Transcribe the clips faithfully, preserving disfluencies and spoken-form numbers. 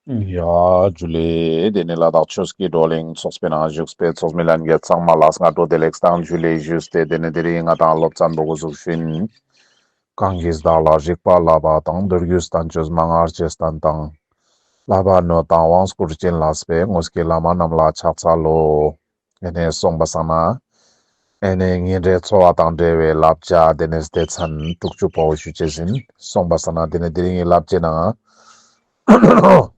ཡ་ཇུ་ལེ། དེ་ནས་ལ་དྭགས་ཆོས་ཀྱི་བགྲོ་གླེང་ཚོགས་པའི་ནང་བཞུགས་པའི་ཚོགས་མི་ལྷན་རྒྱས་ཚང་མ་ལ་སྔ་དྲོ་བདེ་ལེགས་དང་ཇུ་ལེ་ཞུས་ཏེ། དེ་ནས་དེ་རིང་ང་དང་སློབ་ཚན་པོ་འགོ་འཛུགས་ཤིན། གང་གིས་བདག་ལ་རིག་པ་བསླབ་པ་དང་། མདོ་རྒྱུད་བསྟན་བཅོས་མན་ངག་རྗེས་བསྟན་དང་། བསླབ་པ་ནོད་དང་དབང་བསྐུར་བྱིན་བརླབས་པའི། དངོས་ཀྱི་བླ་མ་རྣམས་ལ་ཕྱག་འཚལ་ལོ། དེ་ནས་སོང་པ་སང་ན། དེ་ནས་ཉིན་རེའི་འཚོ་བ་དང་འབྲེལ་བའི་བསླབ་བྱ་དེ་ནས་སྡེ་ཚན་དྲུག་ཅུ་པོ་ཞུ་ཅེས་ཡིན། སོང་པ་སང་ན་དེ་ནས་དེ་རིང་གི་བསླབ་བྱའི་ནང་།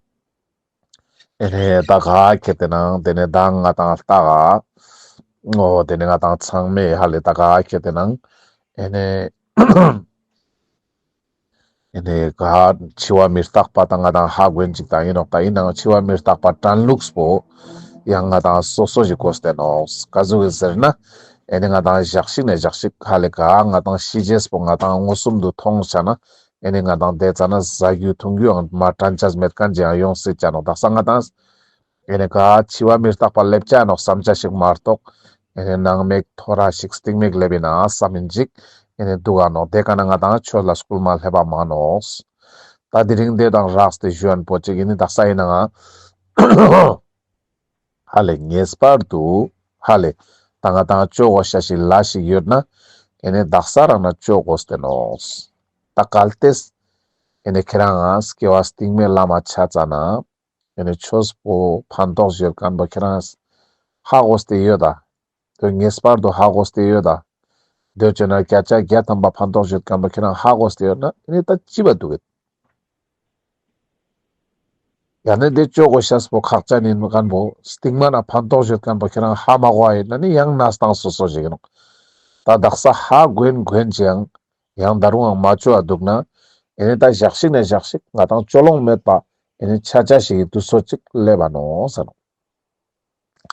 དེ་ནས་ད་ག་ཁྱེར་ཏེ་ནང་དེ་ནས་ད་ང་དང་ལྟ་ག་འོ་དེ་ནས་ང་དང་ཚང་མས་ཧ་ལེ་ད་ག་ཁྱེར་ཏེ་ནང་དེ་ནས། ཨེ་ནེ་ག་འཆི་བ་མི་རྟག་པ་དང་ང་དང་ཧ་གོ་ཡིན་ཅིག་དང་ཡིན་ནོག། ད་ཡིན་ནའང་འཆི་བ་མི་རྟག་པ་དྲན་ལུགས་པོ་ཡང་ང་དང་སོ་སོ་ཞིག་གོ་སྟེ་ནོག། ག་ཟུག་གི་ཟེར་ན། ཨེ་ནེ་ང་དང་ཞག་ཞིག་ནས་ཞག་ཞིག་ཧ་ལེ་ག་ང་དང་ཤི་རྗེས་པོ་ང་དང་མངོན་སུམ་དུ་མཐོང་ཆ་ན། ཨེ་ནེ་ང་དང་དེ་ཙ་ན་ཟ་རྒྱུ་འཐུང་རྒྱུའང་མ་དྲན་ཆ་མེད་མཁན་ཅིག་ཡང་ཡོང་སྲིད་ཅ་ནོག། དག་ས་ང་དང་། ཨེ་ནེ་ག་འཆི་བ་མི་རྟག་པ་སླེབས་ཆ་ནོག་བསམ་ཆ་ཞིག་མ་གཏོགས། ཨེ་ནེ་ནང་མེད་ཐོ་རེ་ཞིག་སྟིང་མེད་སླེབས་ཡིན་ན་བསམ་ཡིན་ཅིག། ཨེ་ནེ་འདུག་ག་ནོག། དེ་ག་ན་ང་དང་ཆོས་ལ་སྐུལ་མ་སླེབས་པ་མ་ནོག། ད་དེ་རིང་དེ་དང་རགས་ཏེ་ཞུ་ཡན་པོ་ཅིག་ཨེ་ནེ་དག་ས་ཡིན་ན་ང་། ཧ་ལེ་ངེས་པར་དུ། ཧ་ལེ། ད་ང་དང་ཅོ་གོ་ཤ་ཞིག་ལ་ཞིག་ཡོད་ན། ཨེ་ནེ་དག་ས་རང་ན་ཅོ་གོ་སྟེ་ནོག། ད་གལ་ཏེ། ཨེ་ནེ་ཁྱེ་རང་ང་སྐྱེ་བ་སྟིང་མའི་ལམ་མ་ཆ་ཙ་ན། ཨེ་ནེ་ཆོས་པོ་ཕན་ཐོགས་ཡོད་མཁན་པོ་ཁྱེ་རང་ཧ་གོ་སྟེ་ཡོད་ད། དོ་ངེས་པར་དུ་ཧ་གོ་སྟེ་ཡོད་ད། དོ་ཅོ་ན་བརྒྱ་ཆ་བརྒྱ་ཐམ་པ་ཕན་ཐོགས་ཡོད་མཁན་པོ་ཁྱེ་རང་ཧ་གོ་སྟེ་ཡོད་ན་ཨེ་ནེ་ད་ཅི་བ་འདུག་གི། ཡང་ན་དེ་ཅོ་གོ་ཤེས་པོ་ཁག་ཅན་ཡིན་མཁན་པོ་སྟིང་མ་ན་ཕན་ཐོགས་ཡོད་མཁན་པོ་ཁྱེ་རང་ཧ་མ་གོ་བ་ཡིན་ན་ནི་ཡང་ན་སྟངས་སོ་སོ་ཞིག་ཡིན་ནོག། ད་དག་ས་ཧ་གོ་ཡིན་གོ་ཡིན་ཅིག་ཡང་། ཡང་ད་རུང་ཡང་མ་ཅོ་བ་འདུག་ན། ཨེ་ནེ་ད་ཞག་ཞིག་ནས་ཞག་ཞིག་ང་དང་ཅོ་ལོང་མེད་པ་ཨེ་ནེ་ཆ་ཆ་ཞིག་གི་དུས་ཚོད་ཅིག་སླེབས་པ་ནོག་ཟེར་ནོག།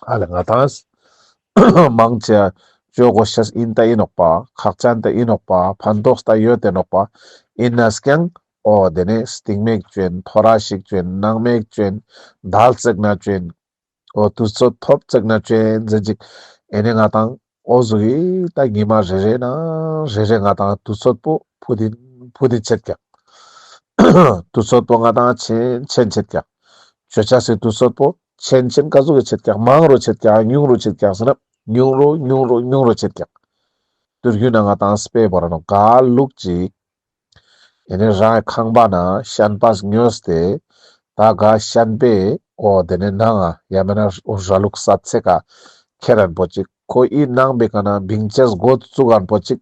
ཧ་ལེ་ང་དང་མང་ཆེ་ཅོ་གོ་ཤེས་ཡིན་ད་ཡིན་ནོག་པ། ཁག་ཅན་ད་ཡིན་ནོག་པ། ཕན་ཐོགས་ད་ཡོད་དེ་ནོག་པ། ཡིན་ནས་ཀྱང་འོ་དེ་ནས་སྟིང་མེད་ཅོ་ཡིན། ཐོ་རེ་ཞིག་ཅོ་ཡིན། ནང་མེད་ཅོ་ཡིན། དལ་ཙེག་ན་ཅོ་ཡིན། འོ་དུས་ཚོད་ཐོབ་ཙེག་ན་ཅོ་ཡིན་ཟེར་ཅིག། ཨེ་ནེ་ང་དང་འོ་ཟུག་གི་ད་ཉི་མ་རེ་རེ་ན་རེ་རེ་ང་དང་དུས་ཚོད་པོ་ཕུད་དེ་ཕུད་དེ་ཆེད་ཀྱག། དུས་ཚོད་པོ་ང་དང་ཆེན་ཆེན་ཆེད་ཀྱག། ཅོ་ཆ་སི་དུས་ཚོད་པོ་ཆེན་ཆེན་ག་ཟུག་གི་ཆེད་ཀྱག། མང་རུ་ཆེད་ཀྱག། ཉུང་རུ་ཆེད་ཀྱག་ཟེར་ན་ཉུང་རུ་ཉུང་རུ་ཉུང་རུ་ཆེད་ཀྱག། དུས་རྒྱུན་ན་ང་དང་སྤེ་བོར་ནོག་ག་ལུགས་ཅིག། ཨེ་ནེ་རང་ཁང་པ་ན་ཤན་པ་ཉོས་ཏེ། ད་ག་ཤན་པས་འོ་དེ་ནས་ནང་ང་ཡང་མེད་ན་འོ་ར་ལུག་ས་ཚེ་ག་ཁྱེར་རན་པོ་ཅིག། ཁོ་ཨི་ནང་པའི་ཀ་ན་བིང་ཅེས་འགོ་བཙུགས་རན་པོ་ཅིག།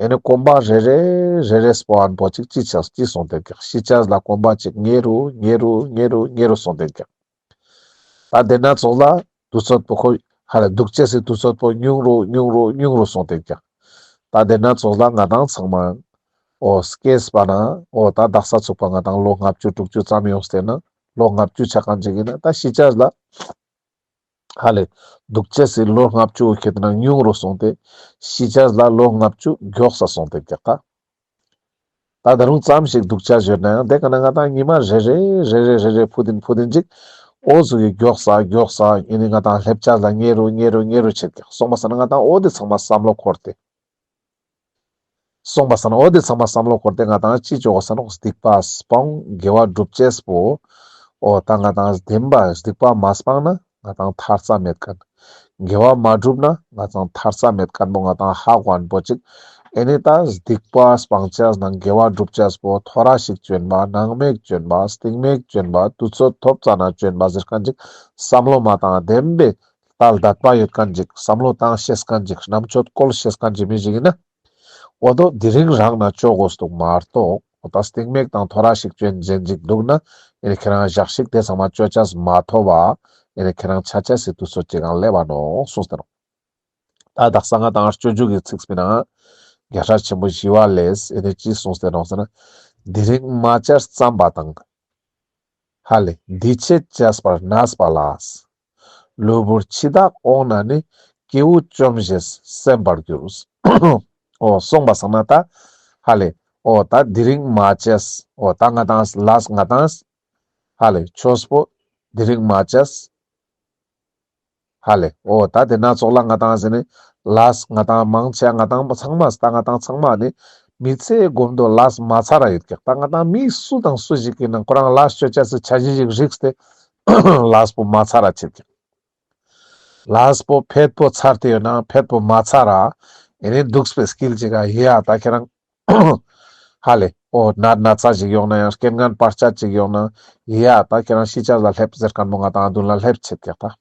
ཨེ་ནེ་གོམ་པ་རེ་རེ་རེ་རེ་སྤོ་རན་པོ་ཅིག་ཅི་ཆགས་ཅི་སོང་སྟེ་ཀྱག། ཤི་ཆ་ལ་གོམ་པ་ཅིག་ཉེ་རུ་ཉེ་རུ་ཉེ་རུ་ཉེ་རུ་སོང་སྟེ་ཀྱག། ད་དེ་ན་ཚོགས་ལ་དུས་ཚོད་པོ་ཁོ་ཧ་ལེ་འདུག་ཅེས་སི་དུས་ཚོད་པོ་ཉུང་རུ་ཉུང་རུ་ཉུང་རུ་སོང་སྟེ་ཀྱག། ད་དེ་ན་ཚོགས་ལ་ང་དང་ཚང་མ་འོ་སྐྱེས་པ་ན་འོ་ད་དག་ས་ཚུགས་པ་ང་དང་ལོ་ལྔ་བཅུ་དྲུག་ཅུ་ཙམ་ཡོངས་ཏེ་ན་ལོ་ལྔ་བཅུ་ཆ་མཁན་ཅིག་ཡིན་ན་ད་ཤི་ཆ་ལ་ཧ་ལེ་འདུག་ཅེས་སི་ལོ་ལྔ་བཅུ་ཁྱེད་ན་ཉུང་རུ་སོང་སྟེ་ཤི་ཆ་ལ་ལོ་ལྔ་བཅུ་མགྱོགས་ས་སོང་སྟེ་ཀྱག་ད། ད་ད་རུང་ཙམ་ཞིག་འདུག་ཆ་ཡོད་ན་ཡང་དེ་ཀ་ན་ང་དང་ཉི་མ་རེ་རེ་རེ་རེ་རེ་རེ་ཕུད་དེ་ཕུད་དེ་ཅིག་འོ་ཟུག་གི་མགྱོགས་ས་མགྱོགས་ས་ཨེ་ནེ་ང་དང་སླེབས་ཆ་ལ་ཉེ་རུ་ཉེ་རུ་ཉེ་རུ་ཆེད་ཀྱག། སོང་པ་སང་ན་ང་དང་འོ་དེ་ཚང་མ་བསམ་བློ་འཁོར་ཏེ། སོང་པ་སང་ན་འོ་དེ་ཚང་མ་བསམ་བློ་འཁོར་ཏེ་ང་དང་ཅི་ཅོ་གོས་ནོག། སྡིག་པ་སྤང་དགེ་བ་སྒྲུབ་ཅེས་པོ། འོ་ད་ང་དང་བདེན་པ་སྡིག་པ་མ་སྤང་ན་ང་དང་ཐར་ས་མེད་མཁན། དགེ་བ་མ་སྒྲུབ་ན་ང་དང་ཐར་ས་མེད་མཁན་པོ་ང་དང་ཧ་གོ་ཡན་པོ་ཅིག། ཨེ་ནེ་ད་སྡིག་པ་སྤང་ཅེས་ནང་དགེ་བ་སྒྲུབ་ཅེས་པོ་ཐོ་རེ་ཞིག་ཅོ་ཡིན་པ། ནང་མེད་ཅོ་ཡིན་པ། སྟིང་མེད་ཅོ་ཡིན་པ། དུས་ཚོད་ཐོབ་ཙ་ན་ཅོ་ཡིན་པ་ཟེར་མཁན་ཅིག། བསམ་བློ་མ་བཏང་བདེན་པའི་ད་ལྟ་དད་པ་ཡོད་མཁན་ཅིག། བསམ་བློ་བཏང་ཤེས་མཁན་ཅིག། རྣམ་དཔྱོད་བཀོལ་ཤེས་མཁན་ཅིག་མི་ཞིག་ཡིན་ན། འོ་དོ་དེ་རིང་རང་ན་ཅོ་གོས་འདུག་མ་གཏོགས་འོ་ད་སྟིང་མེད་དང་ཐོ་རེ་ཞིག་ཅོ་ཡིན་ཅིག་འདུག་ན་ཨེ་ནེ་ཁྱེ་རང་ཞག་ཞིག་དེ་ཚང་མ་ཅོ་ཆ་མ་ཐོབ་པ་ཨེ་ནེ་ཁྱེ་རང་ཆ་ཆ་སི་དུས་ཚོད་ཅིག་གང་སླེབས་པ་ནོག་གསུངས་ཏེ་ནོག། ད་དག་ས་ང་དང་སྤྱོད་འཇུག་གི་ཚིགས་པའི་ནང་རྒྱལ་སྲས་ཆེན་པོ་ཞི་བ་ལྷས་ཨེ་ནེ་ཅི་གསུངས་ཏེ་ནོག་ཟེར་ན། དེ་རིང་མ་བྱས་བརྩམས་པ་དང་། ཧ་ལེ་འདི་ཕྱིར་བྱས་པར་གནས་པ་ལ། གློ་བུར་འཆི་བདག་འོངས་ན་ནི། སྐྱེ་བོ་བཅོམ་ཞེས་སེམས་པར་འགྱུར། འོ་སོང་པ་སང་ན་ད་ཧ་ལེ་འོ་ད་དེ་རིང་མ་བྱས་འོ་ད་ང་དང་ལས་ང་དང་ཧ་ལེ་ཆོས་པོ་དེ་རིང་མ་བྱས། ཧ་ལེ། འོ་ད་དེ་ན་ཚོགས་ལ་ང་དང་ཟེར་ནི། ལས་ང་དང་མང་ཆེ་ང་དང་ཚང་མ་ད་ང་དང་ཚང་མ་ནི། མི་ཚེ་གོམ་དོ་ལས་མ་ཚར་ར་ཡོད་ཀྱག། ད་ང་ཏང་མི་སུ་དང་སུ་ཞིག་གི་ནང་ཁོ་རང་ལས་ཅོ་ཅེས་སི་འཆར་གཞི་ཞིག་རིགས་ཏེ་ལས་པོ་མ་ཚར་ར་ཆེད་ཀྱག། ལས་པོ་ཕེད་པོ་ཚར་ཏེ་ཡོད་ན་ཕེད་པོ་མ་ཚར་ར་ཨེ་ནི་འདུག་པའི་སྐིལ་ཅིག་ག་ཡ་ད་ཁྱེད་རང་ཧ་ལེ་འོ་ན་ན་ཚ་ཞིག་ཡོང་ན་ཡང་རྐྱེན་ངན་བར་ཆད་ཅིག་ཡོང་ན་ཡ་ད་ཁྱེད་རང་ཤི་ཅེས་ལ་སླེབས་ཟེར་མཁན་པོ་ང་ཏང་མདུན་ལ་སླེབས་ཆེད་ཀྱག་ད།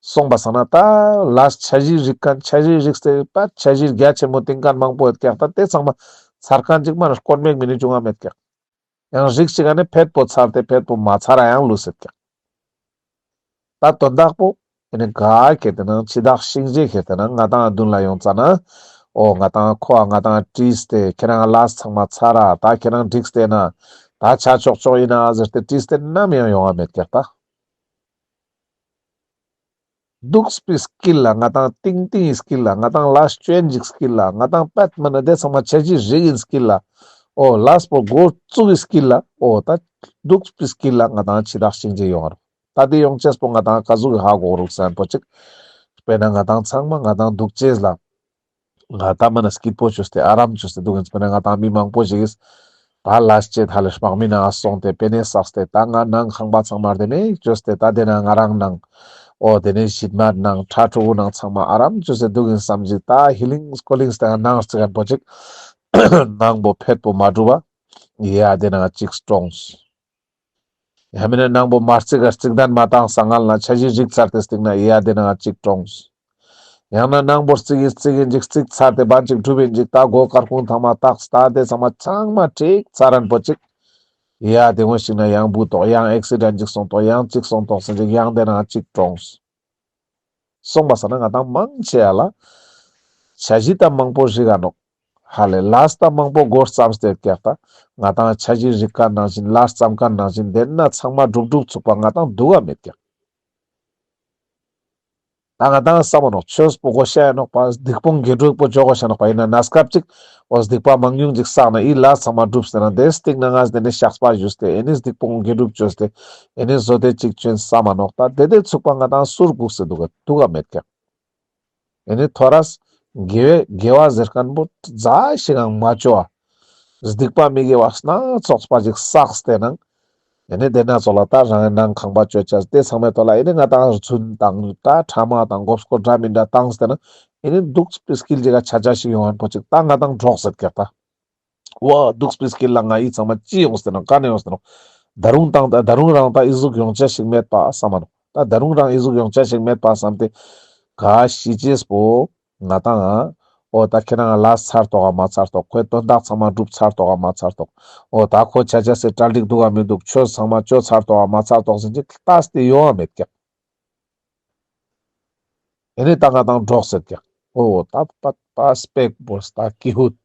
སོང་པ་སང་ན་ད་ལས་འཆར་གཞི་རིགས་མཁན་འཆར་གཞི་རིགས་ཏེ་པ་འཆར་གཞི་རྒྱ་ཆེན་མོ་བཏིང་མཁན་མང་པོ་ཡོད་ཀྱག། ད་དེ་ཚང་མ་ཚར་མཁན་ཅིག་མ་ན་དཀོན་མེད་མི་ནི་ཅུང་ང་མེད་ཀྱག། ཡང་རིགས་ཅིག་ག་ནི་ཕེད་པོ་ཚར་ཏེ་ཕེད་པོ་མ་ཚར་ར་ཡང་ལུས་ཡོད་ཀྱག། ད་དོན་དག་པོ་ཨེ་ནི་ག་ཁེ་ཏེ་ན་འཆི་བདག་གཤིན་རྗེ་ཁེ་ཏེ་ན་ང་ཏང་མདུན་ལ་ཡོང་ཙ་ན་འོ་ང་ཏང་ཁོ་ང་ཏང་དྲིས་ཏེ་ཁྱེད་རང་ལས་ཚང་མ་ཚར་ར་ད་ཁྱེད་རང་འགྲིགས་ཏེ་ན་ད་ཆ་ཆོག་ཆོག་ཡིན་ན་ཟེར་ཏེ་དྲིས་ཏེ་ནམ་ཡང་ཡོང་ང་མེད་ཀྱག་ད། འདུག་པའི་སྐིལ་ལ་ང་ཏང་ཏིང་ཏིང་སྐིལ་ལ་ང་ཏང་ལས་ཅོ་ཅེས་སྐིལ་ལ་ང་ཏང་པད་མ་ན་དེ་ཚང་མ་འཆར་གཞི་རིགས་ཡིན་སྐིལ་ལ་འོ་ལས་པོ་འགོ་བཙུགས་སྐིལ་ལ་འོ་ད་འདུག་པའི་སྐིལ་ལ་ང་ཏང་འཆི་བདག་གཤིན་རྗེ་ཡོང་ང་རོ། ད་དེ་ཡོང་ཅེས་པོ་ང་ཏང་ཀ་ཟུག་གི་ཧ་གོ་རུག་ཟེར་ན་པོ་ཅིག། དཔེར་ན་ང་ཏང་ཚང་མ་ང་ཏང་འདུག་ཅེས་ལ་ང་ཏང་མ་ན་སྐྱིད་པོ་བཅོས་ཏེ་ཨ་རམ་བཅོས་ཏེ་འདུག་ཡིན། དཔེར་ན་ང་ཏང་མི་མང་པོ་ཞིག་གིས་ད་ལས་ཅེས་ཧ་ལས་དམག་མི་ནང་ང་སོང་སྟེ་པེ་ནེ་བསགས་ཏེ་ད་ང་ནང་ཁང་པ་ཚང་མ་དེ་ནེ་བཅོས་ཏེ་ད་དེ་ན་ང་རང་ནང་འོ་དེ་ནེ་ཞིབ་མ་ནང་ཁྲ་ཁྲོ་བོ་ནང་ཚང་མ་ཨ་རམ་བཅོས་ཏེ་འདུག་ཡིན་བསམ་ཅིག། ད་ཧི་ལིང་སྐོ་ལིང་སྟེ་ནང་རྩི་མཁན་པོ་ཅིག་ནང་པོ་ཕེད་པོ་མ་འགྲུབ་པ་ཡ་དེ་ན་ཅིག་གྲོངས། ཡང་མིན་ན་ནང་པོ་མ་རྩིག་ག་རྩིག་གདན་མ་བཏང་ས་ང་ལ་འཆར་གཞི་རིག་ཚར་ཏེ་སྟིང་ན་ཡ་དེ་ན་ཅིག་གྲོངས། ཡང་ན་ནང་པོ་རྩིག་གིན་རྩིག་གིན་ཅིག་རྩིག་ཚར་ཏེ་བན་ཅིག་གྲུབ་ཡིན་ཅིག་ད་སྒོ་དཀར་ཁུང་ཐང་མ་བཏགས་ད་དེ་ཚང་མ་ཚང་མ་ཁྲིག་ཚར་རན་པོ་ཅིག། ཡ་དེ་ངོ་ཞིག་ན་ཡང་བུ་ཏོག་ཡང་ཨེག་སི་ཌེན་ཅིག་སོང་ཏོག་ཡང་ཅིག་སོང་ཏོག་ཟེར་ཅིག་ཡང་དེ་ན་ཅིག་གྲོངས། སོང་པ་སང་ན་ང་ཏང་མང་ཆེ་ཡ་ལ་འཆར་གཞི་ད་མང་པོ་རིག་ག་ནོག། ཧ་ལས་ལས་ད་མང་པོ་འགོ་བརྩམས་ཏེ་ཀྱག་ད། ང་ཏང་འཆར་གཞི་རིག་མཁན་ནང་བཞིན་ལས་བརྩམས་མཁན་ནང་བཞིན་དེ་ན་ཚང་མ་འགྲུབ་འགྲུབ་ཚུགས་པ་ང་ཏང་འདུག་ག་མེད་ཀྱག། ད་ང་ཏང་བསམ་མ་ནོག་ཆོས་པོ་གོ་ཤ་ཡ་ནོག་པ་སྡིག་སྤོང་དགེ་སྒྲུབ་པོ་ཅོ་གོ་ཤ་ནོག་པ་ཡིན་ན་གནས་སྐབས་ཅིག་འོ་སྡིག་པ་མང་ཉུང་ཅིག་བསགས་ན་ཨི་ལས་ཚང་མ་འགྲུབ་ཟེར་ན་དེ་སྟིང་ན་ང་དེ་ནེ་བཤགས་པ་ཞུས་ཏེ་ཨེ་ནི་སྡིག་སྤོང་དགེ་སྒྲུབ་ཅོས་ཏེ་ཨེ་ནི་བཟོ་དེ་ཅིག་ཅོན་བསམ་མ་ནོག། ད་དེ་དེ་ཚུགས་པ་ང་ཏང་སུར་སྒུག་སེ་འདུག་ག་འདུག་ག་མེད་ཀྱག། ཨེ་ནི་ཐོ་རས་དགེ་བའི་དགེ་བ་ཟེར་མཁན་པོ་ཛ་ཞིག་ཡང་མ་ཅོ་བ། སྡིག་པ་མི་དགེ་བ་སྣ་ཚོགས་པ་ཅིག་བསགས་ཏེ་ནང་། ཨེ་ནི་དེ་ན་ཚོ་ལ་ད་རང་ནང་ཁང་པ་ཅོ་ཅེས་དེ་ཚང་མའི་ཐོག་ལ་ཨེ་ནི་ང་ཏང་རྫུན་དང་ད་ཕྲ་མ་དང་མགོ་སྐོར་འདྲ་མི་འདྲ་བཏང་སྟེ་ནང་ཨེ་ནི་འདུག་པའི་སྐྱིལ་ཅིག་ག་ཆ་ཆ་ཞིག་ཡོང་ངན་པོ་ཅིག་ད་ང་ཏང་འགྲོགས་ཟེར་ཀྱག་ད། ཝ་འདུག་པའི་སྐྱིལ་ལ་ང་ཨི་ཚང་མ་ཅི་ཡོངས་ཏེ་ནོག་ག་ནས་ཡོངས་ཏེ་ནོག། ད་རུང་དང་ད་རུང་རང་ད་ཨི་ཟུག་ཡོང་ཆ་ཞིག་མེད་པ་བསམ་མ་ནོག། ད་ད་རུང་རང་ཨི་ཟུག་ཡོང་ཆ་ཞིག་མེད་པ་བསམ་སྟེ་ག་ཤི་ཅེས་པོ་ང་ཏང་འོ་ད་ཁྱེད་རང་ལས་ཚར་ཏོག་ག་མ་ཚར་ཏོག། ཁོའི་དོན་དག་ཚང་མ་འགྲུབ་ཚར་ཏོག་ག་མ་ཚར་ཏོག། འོ་ད་ཁོ་ཆ་ཆ་སེ་གྲ་སྒྲིག་འདུག་ག་མི་འདུག། ཆོས་ཚང་མ་ཅོ་ཚར་ཏོག་ག་མ་ཚར་ཏོག་ཟེར་ཅིག་ལྟས་ཏེ་ཡོང་བ་མེད་ཀྱག། ཨེ་ནི་ད་ང་ཏང་འགྲོགས་ཟེར་ཀྱག། འོ་ད་པ་པ་སྤེག་པོ་ད་ཀི་ཧུད།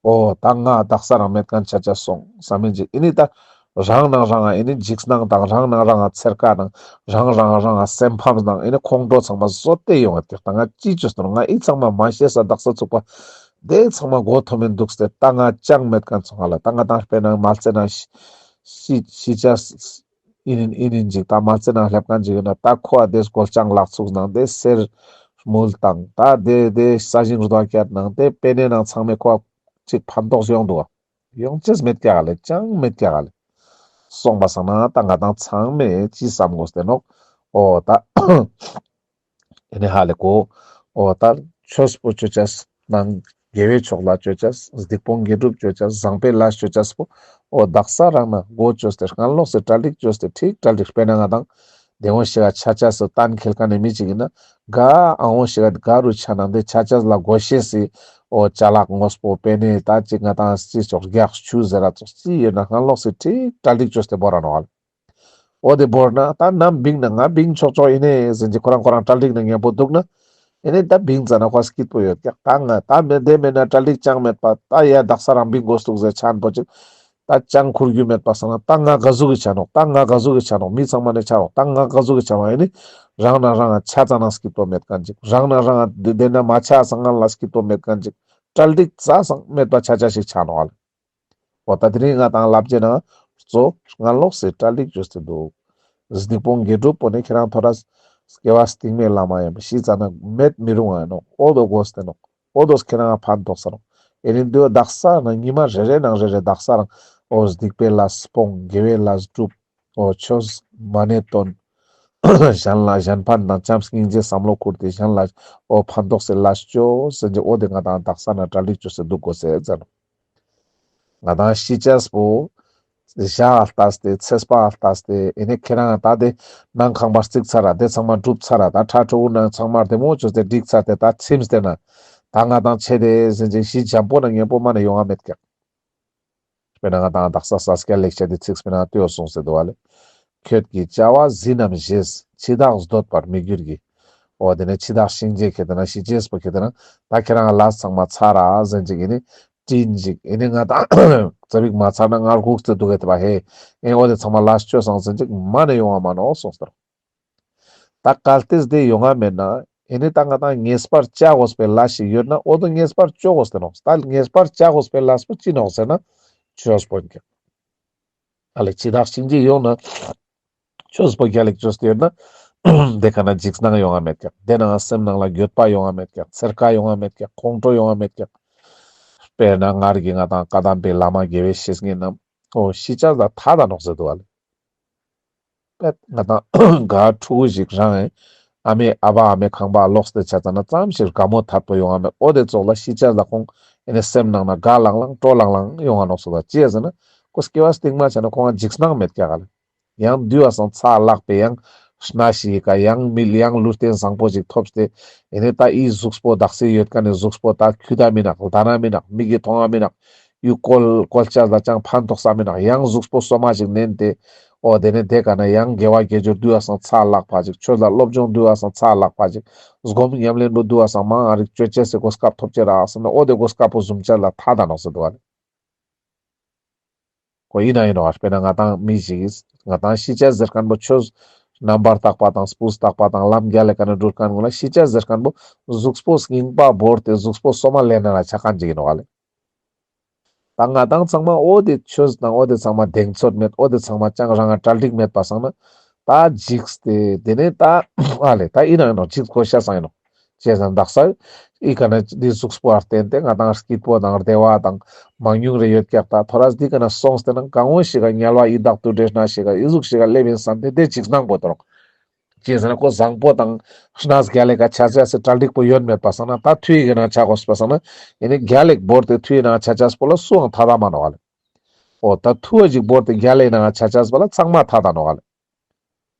འོ་ད་ང་དག་ས་རང་མེད་མཁན་ཆ་ཆ་སོང་བསམ་མིན་ཅིག། ཨེ་ནི་ད་རང་ནང་རང་ང་ཨེ་ནི་འཇིགས་སྣང་དང་རང་ནང་རང་ང་འཚེར་ཁ་དང་རང་ནང་རང་ང་སེམས་ཕམ་དང་ཨེ་ནི་ཁོང་ཁྲོ་ཚང་མ་བཟོ་སྟེ་ཡོང་བ་ཀྱག། ད་ང་ཅི་ཅོས་ཏེ་ནོག། ང་ཨི་ཚང་མ་མ་ཤེས་ས་དག་ས་ཚུགས་པ་དེ་ཚང་མ་མགོ་མཐོ་མིན་འདུག་སྟེ་ད་ང་ཅང་མེད་མཁན་ཚོ་ང་ལ་ད་ང་ཏང་དཔེར་ན་མལ་ཚེ་ན་ཤི་ཤི་ཤི་ཆ་ཨིན་ཨིན་ཨིན་ཅིག་ད་མལ་ཚེ་ནང་སླེབས་མཁན་ཅིག་ཡོད་ན་ད་ཁོ་ཨ་དེ་སྒོ་ལྕང་ལག་ཚུགས་ནང་དེ་གསེར་དངུལ་དང་ད་དེ་དེ་ས་ཞིང་རྡོ་སྐྱེད་ནང་དེ་པེ་ནེ་ནང་ཚང་མས་ཁོ་ཅིག་ཕན་ཐོགས་ཡོང་འདུག་ག། ཡོང་ཅེས་མེད་ཀྱག་ལེ། ཅང་མེད་ཀྱག་ལེ། སོང་པ་སང་ན་ད་ང་ཏང་ཚང་མས་ཅི་བསམ་དགོས་ཏེ་ནོག། འོ་ད་ཨེ་ནི་ཧ་ལེ་གོ། འོ་ད་ཆོས་པོ་ཅོ་ཅེས་ནང་དགེ་བའི་ཕྱོགས་ལ་ཅོ་ཅེས་སྡིག་སྤོང་དགེ་སྒྲུབ་ཅོ་ཅེས་བཟང་པོའི་ལས་ཅོ་ཅེས་པོ་འོ་དག་ས་རང་ན་མགོ་ཅོས་ཏེ་སྔན་ལོགས་སེ་གྲ་སྒྲིག་ཅོས་ཏེ་ཁྲིག་གྲ་སྒྲིག་དཔེར་ན་ང་ཏང་དེ་ངོ་ཤེས་ཀ་ཆ་ཆ་སེ་གཏན་འཁེལ་མཁན་ནི་མི་ཅིག་ཡིན་ན་ག་ཨ་ངོ་ཤེས་ཀ་ག་རུ་ཆ་ན་དེ་ཆ་ཆ་ལ་དགོས་ཤེས་སི་འོ་ཅ་ལག་དངོས་པོ་དཔེར་ན་ད་ཅིག་ང་ཏང་སྤྱི་ཚོགས་རྒྱགས་ཆུ་ཟེར་ར་ཚོགས་ཅི་ཡོད་ན་སྔན་ལོགས་སེ་ཁྲིག་གྲ་སྒྲིག་ཅོས་ཏེ་བོར་ར་ནོག་ཨ་ལེ། འོ་དེ་བོར་ན་ད་ནམ་བིང་ན་ང་བིང་ཆོག་ཆོག་ཡིན་ནི་ཟེར་གྱི་ཁོ་རང་ཁོ་རང་གྲ་སྒྲིག་ན་མཉམ་པོ་འདུག་ན། ཨེ་ནི་ད་བིང་ཙ་ན་ཁོ་སྐྱིད་པོ་ཡོད་ཀྱག། ད་ང་ད་མེད་དེ་མེད་ན་གྲ་སྒྲིག་ཅང་མེད་པ་ད་ཡ་དག་ས་རང་བིང་དགོས་འདུག་ཟེར་ཆ་ན་པོ་ཅིག། ད་ཅང་ཁུར་རྒྱུ་མེད་པ་སང་ན་ད་ང་ག་ཟུག་གི་ཆ་ནོག། ད་ང་ག་ཟུག་གི་ཆ་ནོག། མི་ཚང་མ་ནས་ཆ་འོང་ད་ང་ག་ཟུག་གི་ཆ་ནོག། ཨེ་ནི་རང་ན་རང་ང་ཆ་ཙ་ན་སྐྱིད་པོ་མེད་མཁན་ཅིག། རང་ན་རང་ང་དེ་དེ་ན་མ་ཆ་སང་ང་ལ་སྐྱིད་པོ་མེད་མཁན་ཅིག། གྲ་སྒྲིག་ཙ་སང་མེད་པ་ཆ་ཆ་ཞིག་ཆ་ནོག་ཨ་ལེ། འོ་ད་དེ་རིང་ང་ཏང་ལབ་ཅེ་ན་གཙོ་སྔན་ལོགས་སེ་གྲ་སྒྲིག་ཅོས་ཏེ་འདུག། སྡིག་སྤོང་དགེ་སྒྲུབ་པོ་ནི་ཁྱེད་རང་ཐོ་རས་སྐྱེ་བ་སྟིང་མའི་ལམ་མ་ཡིན་པ་ཤི་ཙ་ན་མེད་མི་རུང་ང་ཡིན་ནོག། འོ་དོ་དགོས་ཏེ་ནོག། འོ་དོ་ཁྱེད་རང་ཕན་ཐོགས་ས་རུང་། ཨེ་ནི་འདི་བོ་དག་ས་ན་ཉི་མ་རེ་རེ་ནང་རེ་རེ་དག་ས་རང་འོ་སྡིག་པའི་ལས་སྤོང་། དགེ་བའི་ལས་སྒྲུབ། འོ་ཆོས་མ་ཎི་འདོན། གཞན་ལ་གཞན་ཕན་དང་བྱམས་སྙིང་རྗེ་བསམ་བློ་ཁུར་ཏེ་གཞན་ལ་འོ་ཕན་ཐོགས་སེ་ལས་ཅོ་ཟེར་ཏེ་འོ་དེ་ང་དང་དག་ས་ན་གྲ་སྒྲིག་ཅོས་སེ་འདུག་དགོས་ཟེར་ཟེར་ནོག། ང་དང་ཤི་ཅེས་པོ་ཞག་ལྟས་ཏེ་ཚེས་པ་ལྟས་ཏེ་ཨེ་ནི་ཁྱེད་རང་ད་དེ་ནང་ཁང་པ་རྩིག་ཚར་ར་དེ་ཚང་མ་འགྲུབ་ཚར་ར་ད་ཁྲ་ཁྲོ་བོ་ནང་ཚང་མ་བདེ་མོ་ཅོས་ཏེ་འགྲིག་ཚར་ཏེ་ད་ཚིམས་ཏེ་ན་ད་ང་དང་ཆེ་དེ་ཟེར་ཏེ་ཤི་འཇམ་པོ་ན་ངན་པོ་མ་ནེ་ཡོང་ང་མེད་ཀྱག། དཔེར་ན་ང་དང་དག་ས་ས་སྐྱ་ལེགས་བཤད་དེ་ཚིག་དཔེར་ན་ལྟོས་གསུངས་སེ་འདུག་བ་ལེ། ཁྱོད་ཀྱི་བྱ་བ་ཟིན་ནམ་བཞེས། འཆི་བདག་འདོད་པར་མི་འགྱུར་གྱི། འོ་དེ་ནས་འཆི་བདག་གཤིན་རྗེ་ཁྱེད་དེ་ན་ཤི་ཅེས་པོ་ཁྱེད་དེ་ན་ད་ཁྱེད་རང་ལས་ཚང་མ་ཚར་ར་ཟེར་ཅིག་ཨེ་ནི་དྲིན་ཅིག་ཨེ་ནི་ང་དང་ཙ་པིག་མ་ཚར་ན་ངར་སྒུག་སྟེ་འདུག་གེ་དེ་བ་ཧེ། ཨེ་འོ་དེ་ཚང་མ་ལས་ཅོས་སང་ཟེར་ཅིག་མ་ནེ་ཡོང་བ་མ་ནོག་གསུངས་ཏེ། ད་གལ་ཏེ་དེ་ཡོང་ང་མེད་ན་ཨེ་ནི་ད་ང་དང་ངེས་པར་བྱ་དགོས་པའི་ལས་ཤིག་ཡོད་ན་འོ་དོ་ངེས་པར་ཅོ་དགོས་ཏེ་ནོག། ད་ངེས་པར་བྱ་དགོས་པའི་ལས་པོ་ཅི་ནོག་ཟེར་ན་ཆོས་པོ་ཨིན་ཀྱག། ཨ་ལེ་འཆི་བདག་གཤིན་རྗེ་ཡོང་ན་ཆོས་པོ་རྒྱལ་ལེགས་ཅོས་ཏེ་ཡོད་ན་དེ་ཀ་ན་འཇིགས་སྣང་ཡོང་ང་མེད་ཀྱག། དེ་ནང་སེམས་ནང་ལ་འགྱོད་པ་ཡོང་ང་མེད་ཀྱག། འཚེར་ཁ་ཡོང་ང་མེད་ཀྱག། ཁོང་ཁྲོ་ཡོང་ང་མེད་ཀྱག། དཔེར་ན་སྔར་གྱི་ང་དང་བཀའ་གདམས་པའི་བླ་མ་དགེ་བའི་བཤེས་གཉེན་རྣམས་འོ་ཤི་ཅེས་ལ་ཐད་ད་ནོག་ཟེར་འདུག་བ་ལེ། པད་ང་དང་ག་ཕྲུ་གུ་ཞིག་རང་ཨེ་ཨ་མའི་ཨ་ཕའི་ཨ་མའི་ཁང་པ་ལོགས་ཏེ་ཆ་ཙ་ན་ཙམ་ཞིག་དགའ་མོ་ཐད་པོ་ཡོང་ང་མེད། འོ་དེ་ཙོགས་ལ་ཤི་ཅེས་ལ་ཁོང་ཨེ་ནི་སེམས་ནང་ན་དགའ་ལང་ལང་སྤྲོ་ལང་ལང་ཡོང་ང་ནོག་སོ་ད་ཅི་ཡ་ཟེར་ན་ཁོ་སྐྱེ་བ་སྟིང་མ་ཆ་ན་ཁོང་ང་འཇིགས་སྣང་མེད་ཀྱག་ག་ལེ། ཡང་དུས་བ་སང་ཚ་ལག་པའི་ཡང་སྣ་ཞིག་ག་ཡང་མི་ཡང་ལུས་རྟེན་བཟང་པོ་ཞིག་ཐོབ་སྟེ་ཨེ་ནི་ད་འི་གཟུགས་པོ་དག་སེ་ཡོད་ཁན་ནི་གཟུགས་པོ་ད་ཁྱུ་ད་མི་ནག་ལྡ་ན་མི་ནག་མིག་གི་མཐོང་ང་མི་ནག་ཡུ་ཀོལ་ཀོལ་ཅེས་ལ་ཅང་ཕན་ཐོགས་ས་མི་ནག་ཡང་གཟུགས་པོ་སོ་མ་ཞིག་ནན་ཏེ་འོ་དེ་ནས་དེ་ཀ་ན་ཡང་དགེ་བ་དགེ་སྦྱོར་དུས་བ་སང་ཚ་ལག་པ་ཞིག་ཆོས་ལ་སློབ་སྦྱོང་དུས་བ་སང་ཚ་ལག་པ་ཞིག་སྒོམ་ཉམས་ལེན་པོ་དུས་བ་སང་མང་ང་རིག་ཅོ་ཅེས་སི་གོ་སྐབས་ཐོབ་ཅེས་རག་སོང་ན་འོ་དེ་གོ་སྐབས་པོ་བཟུམ་ཅེས་ལ་ཐད་ད་ནོག་ཟེར་འདུག་བ་ལེ། ཁོ་ཨིན་ན་ཨིན་ནོག་ཨ་དཔེར་ན་ང་དང་མི་ཞིག་ང་དང་ཤི་ཅེས་ཟེར་ཁན་པོ་ཆོས་རྣམ་པར་དག་པ་དང་སྤུས་དག་པ་དང་ལམ་རྒྱལ་ལ་ཀ་ནས་འགྲུལ་ཁན་ཀུན་ལ་ཤི་ཅེས་ཟེར་ཁན་པོ་གཟུགས་པོ་རྙིང་པ་བོར་ཏེ་གཟུགས་པོ་སོ་མ་ལེན་ན་ལ་ཆ་ཁན་ཅིག་ཨིན་ནོག་ཨ་ལེ། ད་ང་དང་ཚང་མ་འོ་དེ་ཆོས་དང་འོ་དེ་ཚང་མ་གདེང་ཚོད་མེད། འོ་དེ་ཚང་མ་ཅང་རང་ང་གྲ་སྒྲིག་མེད་པ་སང་ན་ད་འཇིགས་ཏེ་དེ་ནས་ད་ཨ་ལེ་ད་ཨིན་ན་ཨིན་ནོག་འཇིགས་དགོས་ཤ་སང་ཨིན་ནོག། ཅི་ཟེར་ན་དག་ས་འི་ཀ་ན་འི་གཟུགས་པོ་ཨ་བརྟེན་ཏེ་ང་དང་སྐྱིད་པོ་དང་བདེ་བ་དང་མང་ཉུང་རེ་ཡོད་ཀྱག། ད་ཐོ་རས་འི་ཀ་ན་སོང་སྟེ་ན་གང་བོ་ཞིག་ག་དམྱལ་བ་ཡི་དྭགས་དུད་འགྲོའི་གནས་ཤིག་ག་འི་ཟུག་ཞིག་ག་སླེབས་ཨིན་བསམ་སྟེ་དེ་འཇིགས་སྣང་པོ་ཏོ་རོག། ཅི་ཟེར་ན་ཁོ་བཟང་པོ་དང་གནས་རྒྱལ་ལ་ཀ་ཆ་ཅེས་སི་གྲ་སྒྲིག་པོ་ཡོད་མེད་པ་སང་ན་ད་ཐུའི་གི་ནང་ཆ་དགོས་པ་སང་ན་ཨེ་ནི་རྒྱལ་ལ་བོར་ཏེ་ཐུའི་ནང་ཆ་ཅེས་པོ་ལ་སུའང་ཐད་ད་མ་ནོག་ཨ་ལེ། འོ་ད་ཐུ་བ་ཞིག་བོར་ཏེ་རྒྱལ་ལ་ནང་ཆ་ཅེས་པོ་ལ་ཚང་མ་ཐད་ད་ནོག་ཨ་ལེ།